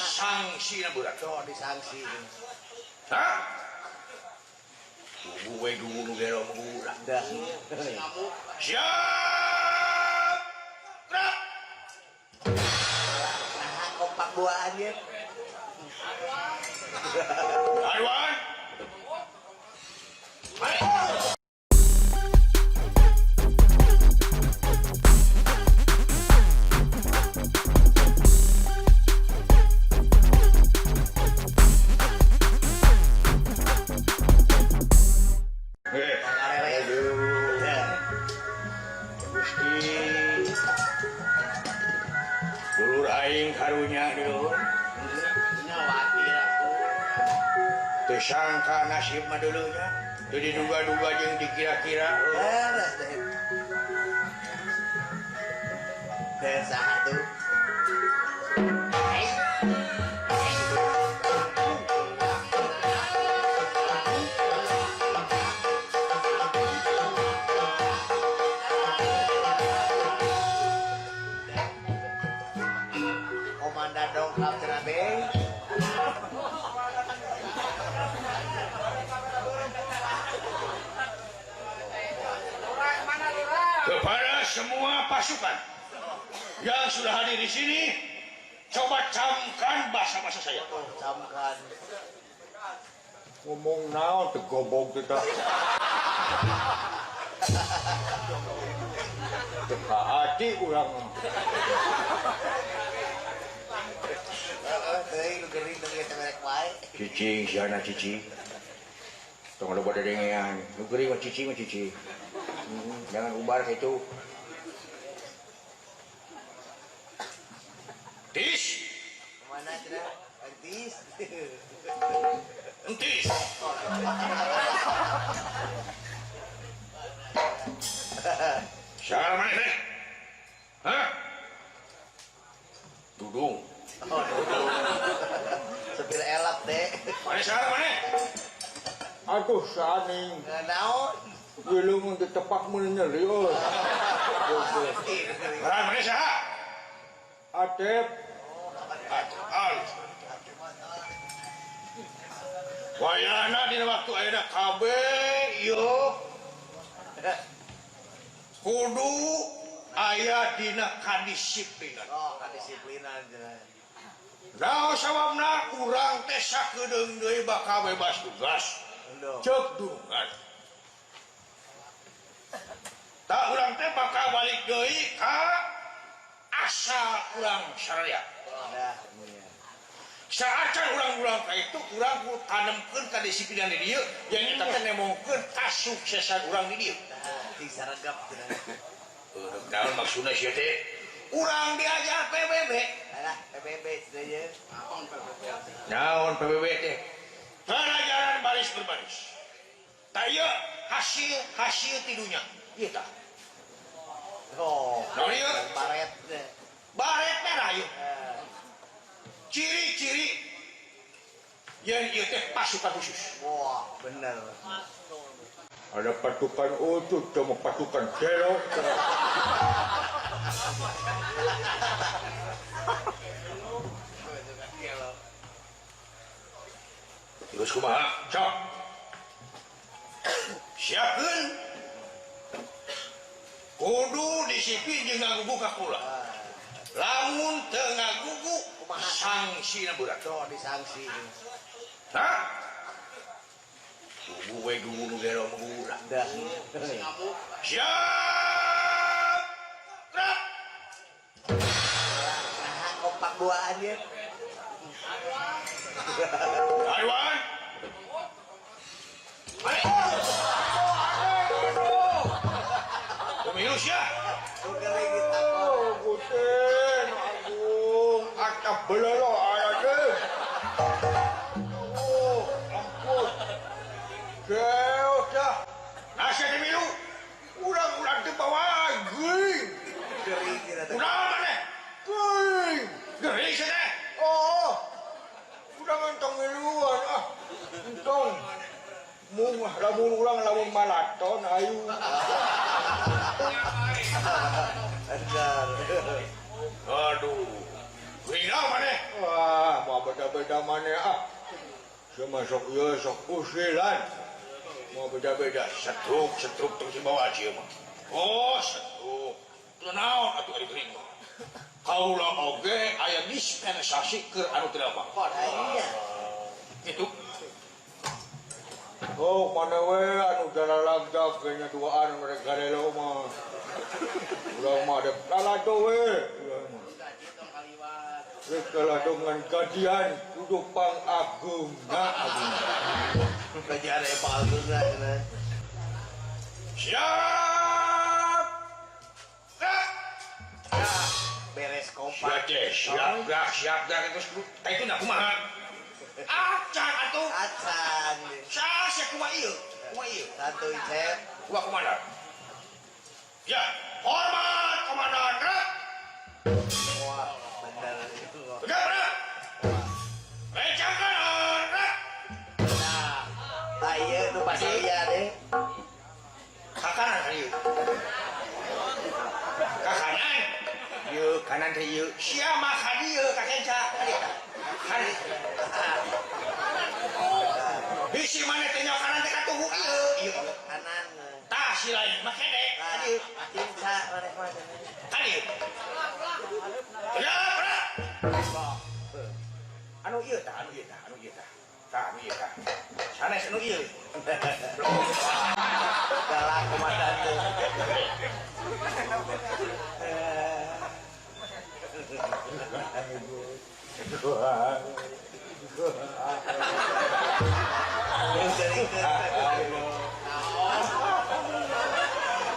Sanksi berat. Oh, disangsi. Hah? Gue dulu gero murah. Dah. Siap. Gerak. Nah, kompak duaan ya. Haluan. Gusti. Dulur aing karunya dulur. Teu sangka nasib mah dulunya. Teu diduga-duga jeung dikira-kira. Beres deh. Deh saha tuh? Komandan dongkap cenah be. Kepada semua pasukan yang sudah hadir di sini, coba camkan bahasa-bahasa saya. Oh, camkan. Ngomong naon teu gobog teh tah. Teu kaati urang. Heeh, teuing nu gering teh geus merek wae. Cicing siana cicing. Tong loba dedengean. Nu gering mah cicing mah cicing. Jangan ubar kitu. Tis. Mana cenah? Entis. Entis. Salah mana teh? Hah? Dudung. Oh, dudung. Sepil elap teh. Mana salah mana? Aduh saning. Naon? Geuleuh teu tepak mun nyeri euy. Salah mana saha? Atep. Alus. Wayahna dina waktu ayeuna kabeh ieu kudu aya dina kadisiplinan. Oh, kadisiplinan cenah. Naon sababna urang teh sakedeung deui bakal bebas tugas. Ceuk dungan. Tak urang teh bakal balik deui ka asal urang saraya. Dah. Saacan urang-urang ka itu urang kudu tanemkeun kadisiplinan di dieu yang kita teh nemongkeun kasuksesan urang di dieu. Nah, ti saregap cenah. Naon maksudna sia teh? Urang diajar PBB. Alah, PBB cenah ye. Naon PBB teh? Pelajaran baris berbaris. Tah ieu hasil tidunya. Ieu tah. Oh. Naon ieu? Baret teh. Baret merah ieu. Ciri-ciri yang ieu teh pasukan khusus. Wah, bener. Ada pasukan utuh sama pasukan gelo. Terus kumaha? Cok. Siapkeun. Kudu disiplin jeung ngagugu ka kula. Lamun teu ngagugu sanksina berat. Oh, disangsi. Hah? Gugu we gugu nu gero murah. Dah. Siap. Gerak. Nah, kompak duaan ya. Haluan. Pemilu sia. Oh, Gutin, Agung, atap belelo aya teh. Oh, ampun. Geo dah. Nasi pemilu. Urang-urang teu bawa geuing. Geuring kita teh. Urang maneh? Geuing. Geuring sia teh. Oh. Urang entong ngiluan ah. Entong. Mung lamun urang lamun maraton ayu. Bener. Aduh. Geuring naon maneh? Wah, moal salah maneh ah. Sia mah sok ieu sok usilan. Mau beda-beda setruk setruk terus dibawa sia mah. Oh, setruk. Teu naon atuh ari geuring mah. Kaula oge aya dispensasi keur anu teu apa. Iya. Kitu. Oh, mana we anu dalalagdag kayaknya duaan mereka garelo mah. Urang mah ada lalado we. Urang mah. Rek lalado ngan gajian kudu pangagungna agung. Gajian aya pangagungna cenah. Siap. Gerak. Beres kompak. Siap teh, siap gerak, siap gerak terus tah itu na kumaha? Acan atuh. Acan. Sah sia kumaha ieu? Kumaha ieu? Santuy Cep. Kumaha komandan? Ya, hormat komandan gerak. Wah, bener itu. Tegak gerak. Rencang kanan gerak. Nah, tah ieu nu pasalia deh. Ka kanan ka ieu. Ka kanan. Ieu kanan teh ieu. Sia mah ka dieu ka kenca. Ka dieu. Kanan. Bisi maneh teh nyawa kanan teh katuhu ieu. Ieu. Kanan. Tah si lain mah kede ka dieu. Cinta maneh mah. Ka dieu. Tegak gerak. Anu ieu tah, anu ieu tah, anu ieu tah. Tah, anu ieu tah. Sanes anu ieu. Galak komandan teh.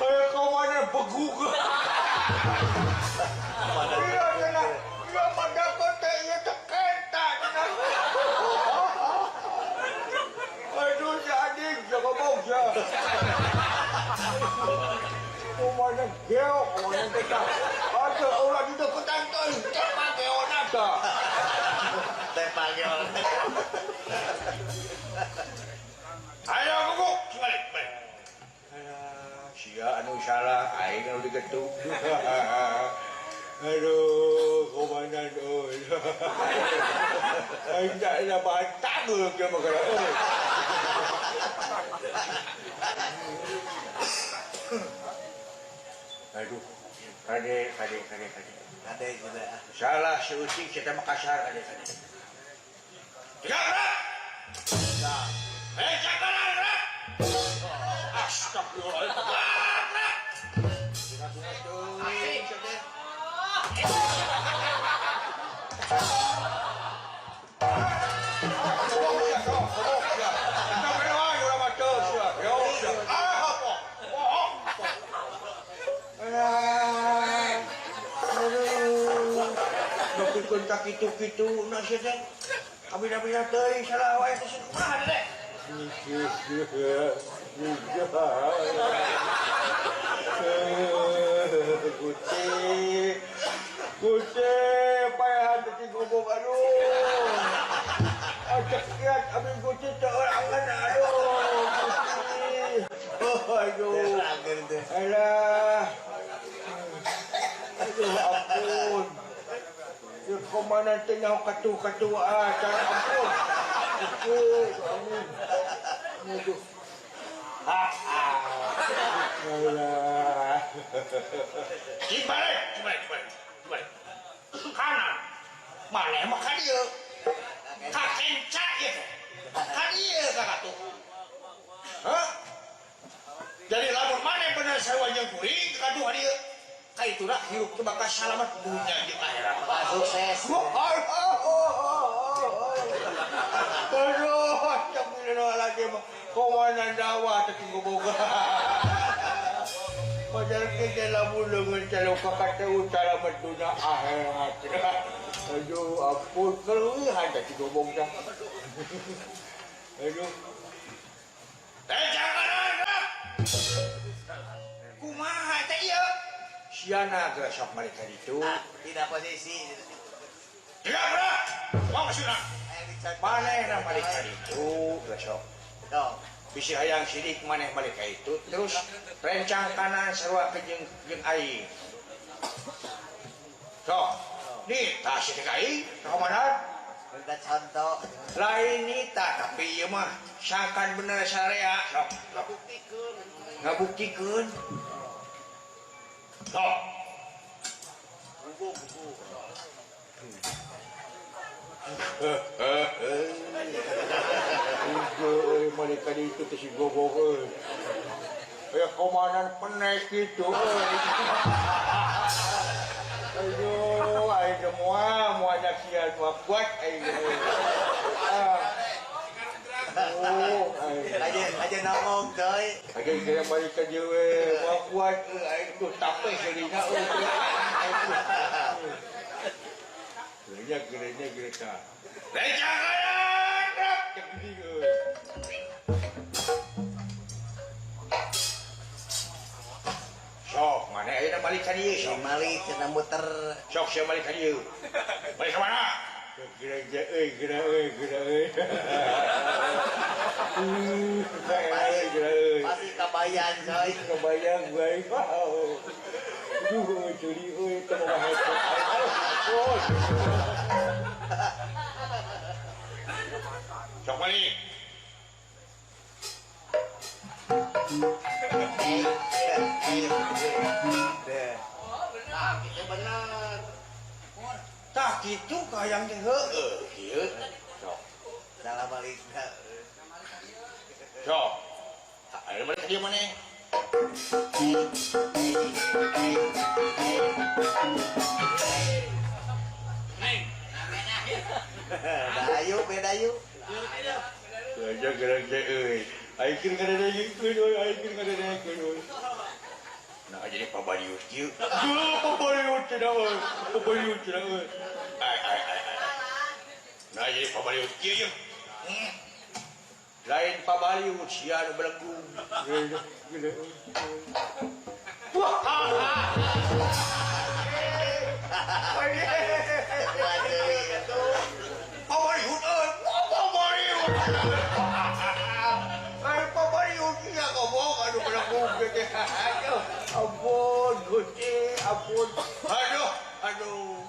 Eh, komandan begug. Iya cenah. Iya madakeun teh ieu teh kenta cenah. Aduh si adik jaga bau sia. Komandan geok komandan teh tah. Aduh ulah dideketan teuing teh pageona tah. Teh pageona. Ayo guguk, balik, balik. Alah, sia anu salah, aing anu digetuk. Aduh, komandan euy. Aing tak ada bahan tangguh ke mah euy. Aduh, kade, kade, kade, kade. Kade juga. Salah seutik kita mah kasar kade, kade. Tegak gerak. Eh, jangan gerak. Astagfirullah. Gerak. Kitu-kitu na sia teh. Abina-bina teuing salah wae teh kumaha teh. Gusti. Gusti, payahan teh ngomong aduh. Acek kiat abi Gusti teu angan aduh. Gusti. Aduh. Alah. Aduh ampun. Komandan teh nyaho katuh-katuh ah, cara ampun. Ampun, ampun. Aduh. Alah. Dibalik, dibalik, dibalik, dibalik. Kanan. Maneh mah ka dieu. Ka kenca ieu teh. Ka dieu ka katuh. Hah? Jadi lamun maneh bener sarua jeung kuring ka katuh ka dieu. Ka ituna hirup teh bakal salamet dunya jeung akhirat. Sukses. Aduh, astagfirullahaladzim. Komandan dakwah teh boga. Padahal kita lamun leungeun calon kakateu salamet dunya akhirat. Aduh, ampun keleuwihan teh ngomong teh. Aduh. Eh, jangan gerak. Kumaha teh ieu? Siana geus sok balik ka ditu. Tidak posisi. Tegak gerak. Mau maksudna? Manehna balik ka ditu geus sok. Bisi hayang sidik maneh balik ka itu terus rencang kanan sarua ke jeung aing. Sok. Nih, tah sidik aing, ka komandan. Minta contoh. Lain nita tapi ieu mah sangkan bener sarea sok ngabuktikeun. Ngabuktikeun. Sok. Buku. Euy mereka itu teh si gogok euy. Aya komandan penek kitu euy. Aduh, aing moal moal nyaksian moal kuat aing. Ah. Oh, aja aja nongong coy. Aja kira balik ka dieu we, moal kuat aing tuh tape seurina euy. Gerenya gerenya gereka. Lencang kanan, cek geuning euy. Sok, mana ayeuna balik ka dieu sok. Malik cenah muter. Sok sia balik ka dieu. Balik ka mana? Gereja euy, geura euy, geura euy. Geura euy. Pasti kabayan coy. Kabayang bae. Duh, ceuli euy teu boga headset. Aduh. Sok balik. Benar. Tah kitu kahayang teh heueuh kieu. Sok. Salah balikna. Sok. Ayo balik ka dieu maneh. Dayu bedayu. Aja gerak euy. Aing keur ngadadengkeun euy, aing keur ngadadengkeun euy. Nah jadi pabaliut kieu. Duh, pabaliut cenah euy. Pabaliut cenah euy. Ai ai ai. Nah jadi pabaliut kieu ye. Lain pabaliut sia nu belegung. Wah. Pabaliut euy, pabaliut. Ai pabaliut sia goblok aduh belegung teh. Aduh, ampun Gusti, ampun. Aduh, aduh.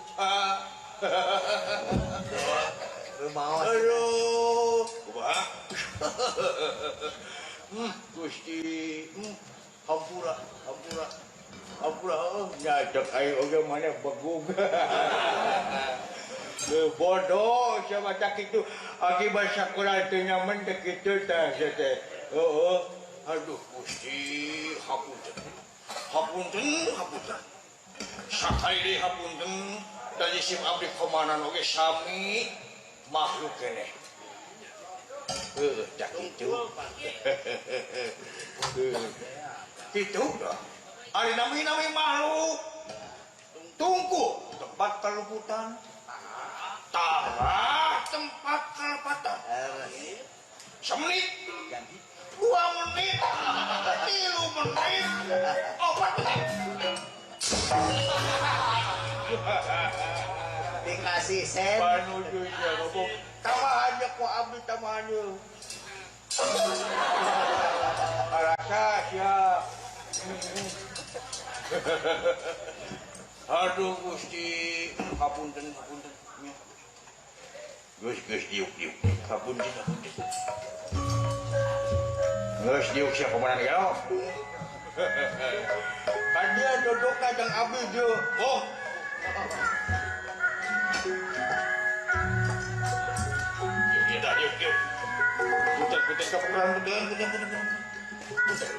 Rumaos. Aduh, kumaha? Gusti, hampura, hampura. Hampura heuh nya cek aing oge maneh begung. Bodoh sia maca kitu akibat sakola teu nyaman teh kitu tah sia teh. Heueuh. Aduh Gusti, hapunten. Hapunten, hapunten. Sakali deui hapunten, da jisim abdi komanan oge sami makhluk keneh. Heueuh, tah kitu. Kitu dah. Ari nami-nami makhluk tungku tempat keluputan, tanah tempat kelepatan. Semenit, 2 menit, 3 menit, 4 menit. Dikasih sen. Panuju sia ngomong. Tamahannya ku abdi tamahannya. Rasa sia. Aduh Gusti, hapunten hapunten. Geus geus diuk diuk. Hapunten hapunten. Geus diuk sia komanan gelo. Kan dia dodok kadang abdi dia. Oh. Diuk diuk diuk. Putar putar kapuran putar putar putar. Putar.